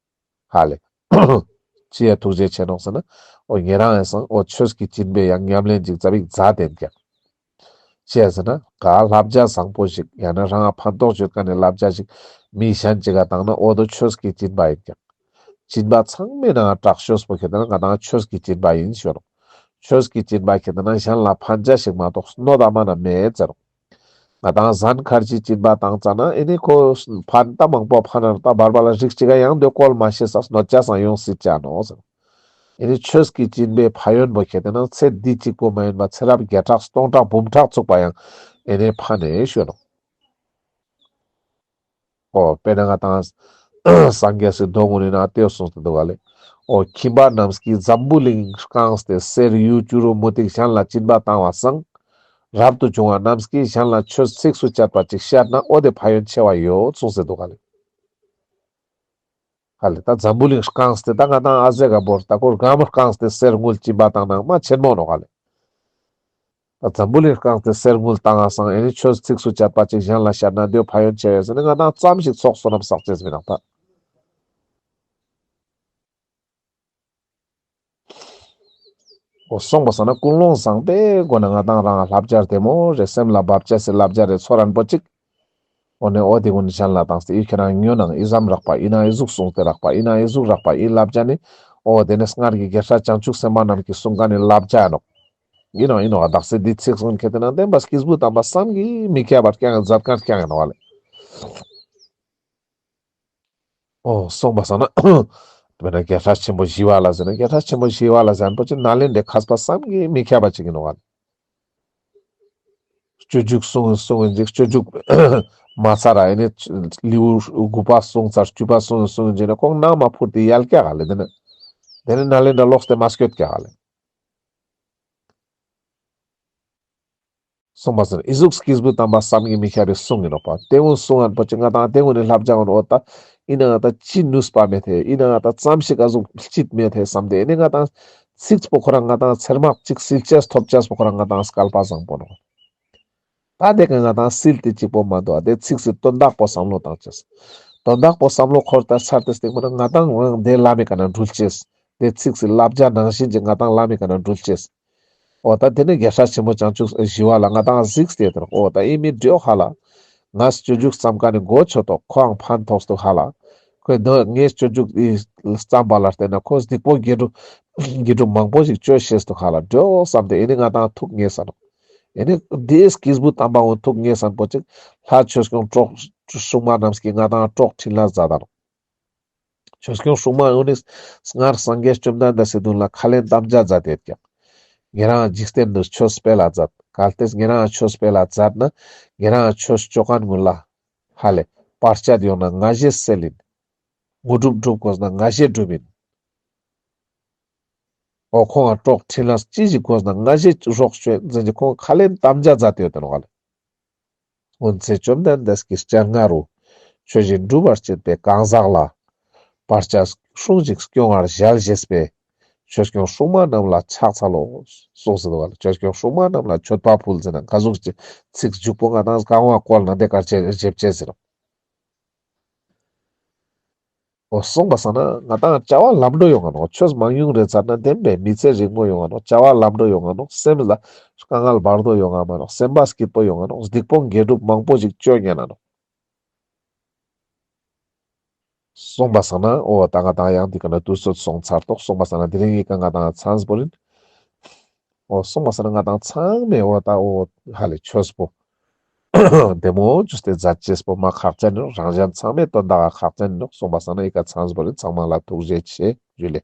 ཧ་ལེ། ཅི་ཡ་ཐུགས་རྗེ་ཆེ་ནོག་ཟེར་ན། འོ་ཉེ་རང་ཡང་སང་འོ་ཆོས་ཀྱི་སྦྱིན་པའི་ཡང་ཉམས་ལེན་ཅིག་ཙ་པིག་མཛད་དེན་ཀྱག་ཅི་ཡ་ཟེར་ན་ག་བསླབ་བྱ་བཟང་པོ་ཞིག་ཡང་ན་རང་ཕན་ཐོགས་ཡོད་མཁན་ནི་བསླབ་བྱ་ཞིག་མི་གཞན་ཅིག་ག་བཏང་ན་འོ་དོ་ཆོས་ཀྱི་སྦྱིན་པ་ཡིན་ཀྱག་སྦྱིན་པ་ཚང་མའི་ནང་དྲག་ཤོས་པོ་ཁྱེད་ན་ང་དང་ཆོས་ཀྱི་སྦྱིན་པ་ཡིན་ཞུ་རོག་ཆོས་ཀྱི་སྦྱིན་པ་ཁྱེད་ན་གཞན་ལ་ཕན་བྱ་ཞིག་མ་གཏོགས་གནོད་ད་མ་ན་མེད་ཟེར་རོག་ང་དང་ཟན་ཁར་ཅིག་སྦྱིན་པ་བཏང་ཙ་ན་ཨེ་ནི་ཁོ་ཕན་ད་མང་པོ་ཕན་ན་ད་བར་བར་ལ་རིགས་ཅིག་ག་ཡང་དེ་བཀོལ་མ་ཤེས་ས་གནོད་ཅེས་སང་ཡོང་སྲིད་ཅ་ནོག་ཟེར། ཨེ་ནི་ཆོས་ཀྱི་སྦྱིན་པའི་ཕན་ཡོན་པོ་ཁྱེད་དེ་ན་ཚེ་འདི་གཅིག་པོ་མ་ཡིན་པ་ཚེ་རབས་བརྒྱ་ཕྲག་སྟོང་ཕྲག་འབུམ་ཕྲག་ཚུགས་པ་ཡང་ཨེ་ནི་ཕན་ནེ་ཞུ་ནོག་འོ་དཔེར་ན་ང་དང་སངས་རྒྱས་སི་མདོ་ངོ་ནི་ན་ཏེའོ་གསུངས་ཏེ་འདུག་ག་ལེ། འོ་ཁྱིམ་པ་རྣམས་ཀྱིས་འཛམ་བུ་གླིང་བཀང་སྟེ་གསེར་གཡུ་བྱུ་རུ་མུ་ཏིག་གཞན་ལ་སྦྱིན་པ་བཏང་བ་སང་། རབ་ཏུ་བྱུང་བ་རྣམས་ཀྱིས་གཞན་ལ་ཆོས་ཚིགས་སུ་བཅད་པ་ཅིག་བཤད་ན་འོ་དེ་ཕན་ཡོན་ཆེ་བ་ཡོད་གསུངས་ཏེ་འདུག་ག་ལེ། ཧ་ལེ་ད་འཛམ་བུ་གླིང་བཀང་སྟེ་ད་ང་དང་ཨ་ཟེ་ག་བོར་ད་ཁོ་རྒམ་བཀང་སྟེ་གསེར་དངུལ་སྦྱིན་པ་བཏང་ན་མ་ཆེན་མོ་ནོག་ག་ལེ། ད་འཛམ་བུ་གླིང་བཀང་སྟེ་གསེར་དངུལ་བཏང་ང་སང་ཨེ་ནི་ཆོས་ཚིགས་སུ་བཅད་པ་ཅིག་གཞན་ལ་བཤད་ན་དེའོ་ཕན་ཡོན་ཆེ་བས་ཟེར་ནས་ང་དང་ཙམ་ཞིག་ཚོགས་བསོད་ནམས་བསགས་ཅེས་མི་ནོག་ད། འོ་སོང་པ་སང་ན་ཀུན་སློང་བཟང་པོའི་སྒོ་ནས་ང་དང་རང་བསླབ་བྱ་བདེ་མོ་རེ་སེམས་ལ་བབ་ཅེས་སི་བསླབ་བྱ་རེ་ཚོར་རན་པོ་ཅིག་འོ་ནས་འོ་དེ་ཀུན་གཞན་ལ་བཏང་སྟེ་ཨི་ཁྱེད་རང་ཉོན་ནང་ཨི་ཙམ་རག་པ་ཨི་ན་ཨི་ཟུག་གསུངས་ཏེ་རག་པ་ཨི་ན་ཨི་ཟུག་རག་པ་ཨི་བསླབ་བྱ་ནི་འོ་དེ་ནས་སྔར་གྱི་རྒྱལ་སྲས་བྱང་ཆུབ་སེམས་དཔའ་རྣམས་ཀྱིས་གསུངས་མཁན་ནི་བསླབ་བྱ་ནོག་ཨིན་ནོག་ཨིན་ནོག་དག་ས་འདི་ཚིག་གསུངས་ཁྱེད་དེ་ན་བདེན་པ་སྐྱེས་བུ་དམ་པ་བསམ་གྱིས་མི་ཁྱབ་པ་རྐྱང་མཛད་མཁན་རྐྱང་ཡིན་ནོག་ལེ། འོ་སོང་པ་སང་ན། དཔེར་ན་རྒྱལ་སྲས་ཆེན་པོ་ཞི་བ་ལྷ་ཟེར་ན་རྒྱལ་སྲས་ཆེན་པོ་ཞི་བ་ལྷ་ཟེར་ན་པོ་ཅིག་ནཱ་ལེནྡྲའི་མཁས་པ་བསམ་གྱིས་མི་ཁྱབ་པ་ཅིག་ཡིན་ནོག་ལེ། སྤྱོད་འཇུག་གསུང་གསུང་ཡིན་ཅིག་སྤྱོད་འཇུག་མ་ཚར་ར་ཨེ་ནི་ལེའུ་དགུ་པ་གསུང་ཚར་བཅུ་པ་གསུང་གསུང་ཡིན་ཅིག་ན་ཁོང་ནང་མ་འཕུར་ཏེ་ཡལ་ཀྱག་ལེ། དེ་ནི་དེ་ནི་ནཱ་ལེནྡྲ་ལོག་སྟེ་མ་སྐྱོད་ཀྱག་ལེ། སོང་པ་སང་ན་ཨི་ཟུག་སྐྱེས་བུ་དམ་པ་བསམ་གྱིས་མི་ཁྱབ་པའི་གསུང་ཡིན་ནོག་པ། དེ་ཀུན་གསུང་ཡིན་པོ་ཅིག་ང་དང་དེ་ཀུན་ནི་བསླབ་བྱ་ཀུན་འོ་ད་ཨི་ན་ང་དང་ཅི་ནུས་པ་མེད་དེ་ཨི་ན་ང་དང་ཙམ་ཞིག་ག་ཟུག་ཅིག་མེད་དེ་བསམ་སྟེ་ཨི་ནི་ང་དང་ཚིགས་པོ་ཁོ་རང་ང་དང་ཚེར་མ་ཅིག་སིལ་ཅེས་ཐོབ་ཅེས་པོ་ཁོ་རང་ང་དང་སྐལ་པ་བཟང་པོ་ནོག་ད་དེ་ཀ་ང་དང་སིལ་ཏེ་ཅིག་པོ་མ་འདུག་ཨ་དེ་ཚིགས་སི་དོན་དག་པོ་བསམ་བློ་བཏང་ཅེས། དོན་དག་པོ་བསམ་བློ་འཁོར་ཏེ་ཚར་ཏེ་སྟིང་མ་ན་ང་དང་རང་དེ་བླ་མའི་ཀ་ན་འགྲུལ་ཅེས། དེ་ཚིགས་སི་བསླབ་བྱ་ནང་བཞིན་ཅིག་ང་དང་བླ་མའི་ཀ་ན་འགྲུལ་ཅེས། འོ་ད་དེ་ནི་རྒྱལ་སྲས་ཆེན་པོ་བྱང་ཆུབ་ཞི་བ་ལྷ་ང་དང་གཟིགས་ཏེ་དེར་འོ་ད་ཨི་མི་འདྲེའོ་ཧ་ལ། ང་སྤྱོད་འཇུག་བརྩམས་མཁན་ནི་གོ་ཆོད་དོ་ཁོའང་ཕན་ཐོགས་འདུག་ཧ་ལ། ཁོས་འདི་ངའི་སྤྱོད་འཇུག་འདི་བརྩམས་པ་ལ་བརྟེན་ནས་ཁོས་སྡིག་པོ་དགེ་སྒྲུབ་དགེ་སྒྲུབ་མང་པོ་ཞིག་བཅོ་ཤེས་འདུག་ཧ་ལ་འདྲེའོ་བསམ་སྟེ་ཨི་ནི་ང་དང་ཐུགས་ངེས་ས་ནོག་ཨི་ནི་འདིའི་སྐྱེས་བུ་དམ་པ་འོ་ཐུགས་ངེས་ས་པོ་ཅིག་ལྷ་ཆོས་སྐྱོང་གྲོགས་སྲུང་མ་རྣམས་ཀྱིས་ང་དང་གྲོགས་འཕྲིན་ལས་མཛད་ད་ནོག་ཆོས་སྐྱོང་སྲུང་མ་འོ་ནི་སྔར་སངས་རྒྱས་བཅོམ་ལྡན་འདས་སི་མདུན་ལ་ཁས་ལེན་དམ་བཅའ་མཛད་དེ་ཡོད་ཀྱག། ཉེ་རང་འཇིག་རྟེན་དུ་ཆོས་སྤེལ་ལ་མཛད། གལ་ཏེ་ཉེ་རང་ཆོས་སྤེལ་ལ་མཛད་ན་ཉེ་རང་ཆོས་ཅོ་མཁན་ཀུན་ལ་ཧ་ལེ་བར་ཆད་ཡོང་ན་ང་ཞའི་སེལ་ཡིན། དངོས་གྲུབ་སྒྲུབ་དགོས་ན་ང་ཞའི་སྒྲུབ་ཡིན། འོ་ཁོང་ང་གྲོགས་འཕྲིན་ལས་ཅི་ཞིག་དགོས་ན་ང་ཞའི་རོགས་བྱོས་ཟེར་གྱི་ཁོང་ཁས་ལེན་དམ་བཅའ་མཛད་དེ་ཡོད་དེ་ནོག་ལེ། འོ་ན་ཚེ་བཅོམ་ལྡན་འདས་ཀྱི་སྤྱན་སྔ་རུ་ཆོས་བཞིན་སྒྲུབ་པར་བྱེད་པའི་གང་ཟག་ལ་བར་ཆད་སྲུང་ཞིང་སྐྱོང་བར་ཞལ་བཞེས་པའི་ཆོས་སྐྱོང་སྲུང་མ་རྣམས་ལ་ཕྱག་འཚལ་ལོ། གསུངས་ཟེར་བ་ལ་ཆོས་སྐྱོང་སྲུང་མ་རྣམས་ལ་མཆོད་པ་ཕུལ་ཟེར་ན་ག་ཟུག་ཅིག་ཚིག་མཇུག་པོ་ང་དང་གང་བ་བཀོལ་ན་དེ་གར་ཅེས་ཞེས་བྱས་ཟེར་རོ། འོ་གསུངས་པ་སང་ན་ང་དང་བྱ་བ་ལམ་འགྲོ་ཡོང་ང་ནོག། ཆོས་མང་ཉུང་རེ་ཚར་ན་བདེན་པའི་མི་ཚེ་རིང་མོ་ཡོང་ང་ནོག། བྱ་བ་ལམ་འགྲོ་ཡོང་ང་ནོག། སེམས་ལ་དཀའ་ངལ་བར་དོ་ཡོང་ང་མ་ནོག། སེམས་པ་སྐྱིད་པོ་ཡོང་ང་ནོག། སྡིག་པོ་དགེ་སྒྲུབ་མང་པོ་ཞིག་བཅོ་ཉན་ན་ནོག། གསུངས་པ་སང་ན་འོ་ད་ང་དང་ཡང་འདི་ཀ་ན་དུས་ཚོད་སོང་ཚར་ཏོག། གསུངས་པ་སང་ན་དེ་རིང་ངི་ཀ་ང་དང་ཚང་པོ་རིན། འོ་གསུངས་པ་སང་ན་ང་དང་ཚང་མས་འོ་ད་འོ་ཧ་ལེ་ཆོས་པོ་བདེ་མོ་ཅོས་ཏེ་མཛད་ཅེས་པོ་མ་ཁག་ཅན་ནོག། རང་གཞན་ཚང་མའི་དོན་དག་ཁག་ཅན་ནོག། གསུངས་པ་སང་ན་ཨི་ཀ་ཚང་པོ་རིན། ཚང་མ་ལ་ཐུགས་རྗེ་ཆེ་ཞུ་ལེ།